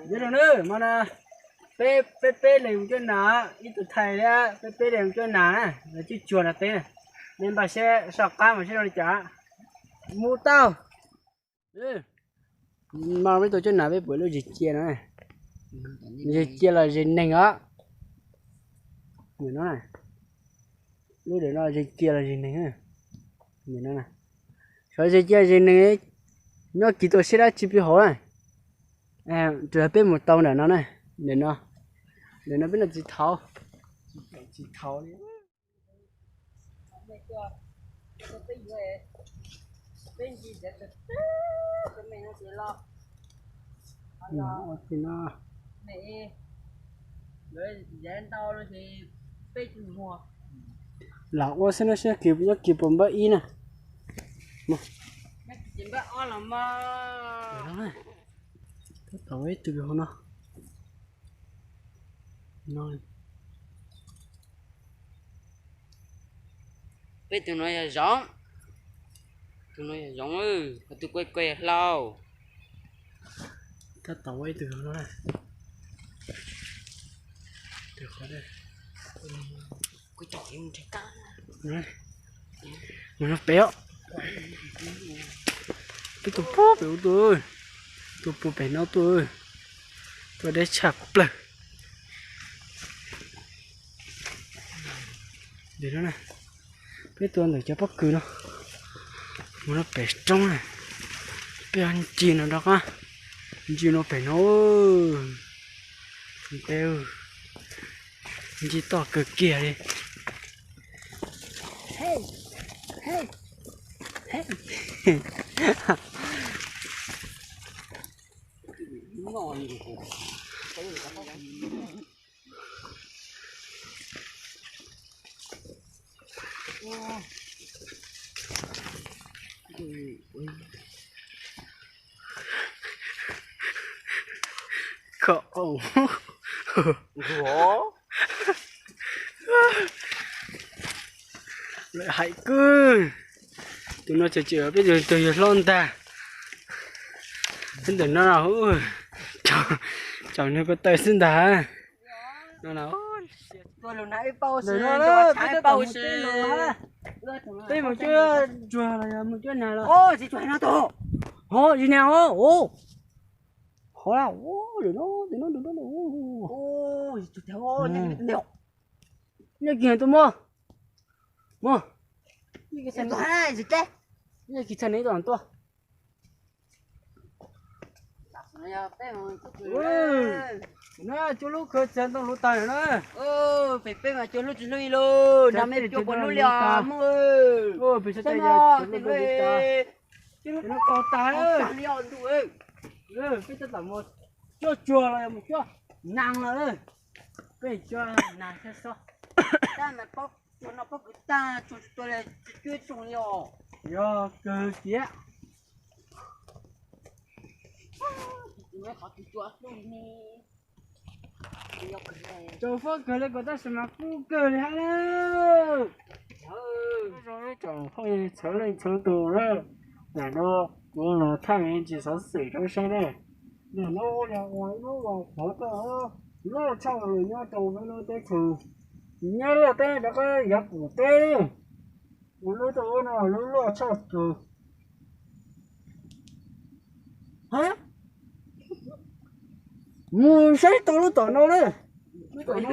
Nyob zoo nawb, hmo no peb peb peb leeg mus cuab nas, ib tug thais thiab peb peb leeg mus cuab nas na, los cuab tsuag nram teb na. Nej npaj siab soj qab mas seb zoo li cas. Mus tau. Mas peb tau cuab nas peb pom lub zes cia no, zes cia los zes neeg os. Lub ntawm no zes cia los zes neeg. Xyov zes cia zes neeg nyob kis tuaj siab dab tsi pib hauv na. Rau peb mus tau ntawm no na, ntawm no, ntawm no peb no tsis thaum, tsis thaum li. Lam ua xwb no, seb kis nyob kis puas npaj ib na. Tab tom ib tug hauv no. Peb tus no yog zoov, tus no yog zoov, ho tus kuj kuj yog hlau. Tab tom ua ib tug hauv no. Mus no pem os. Peb tus pub pem ub tuaj, tus pub pem no tuaj, tuaj deb tshaj plaws. Peb tuaj ntawm cov pob kws no, mus no pem roob na, peb ncig no rov qab, ncig no pem no, peb ncig toj kawg kiag li. Kho, lawm hais kub. Tus no tseem tseem peb tus yawg hlob ntag. Peb ntawm no, tsaus nws ko taw xwb ntag. Peb mus cuab tsuag los yog mus cuab nas los? Ho, zis nas ho, ho, lwm no, lwm no, lwm no. Nyob kis tus mog, mog, nyob kis txhais nws tus tuaj. Cuab lub khawv txawv ntoo luv tag na. Pem peb mas cuab lub tsis lub ib lub, nag mej cuab puas lub li os mog. Peb cuab lub tag li os ntuj. Peb tab tom mus cuab tsuag los yog mus cuab nas los? Peb cuab nas thiab xwb. Tab mas pob tsuag no pob kws tag, tsuag tsis tuag li, tsis cuab tsoom li os. Yog kawg kiag. Tsaus fab kawg li kom tab sis mas kub kawg li hab na. Zoo ib tsoom phooj ywg txhua leej txhua tus na, ntawm no kuv los thaij me ntsis xov xwm rau saib ne. Ntawm no yog ua ib lub uas qhuav tuaj loj tshaj nyob rau peb lub teb chaws, nyob loj teb rov qab yav pum teb. Ua lub tuaj ub no lub loj tshaj plaws. Mus saib tau lub tom no na. Lub tom no.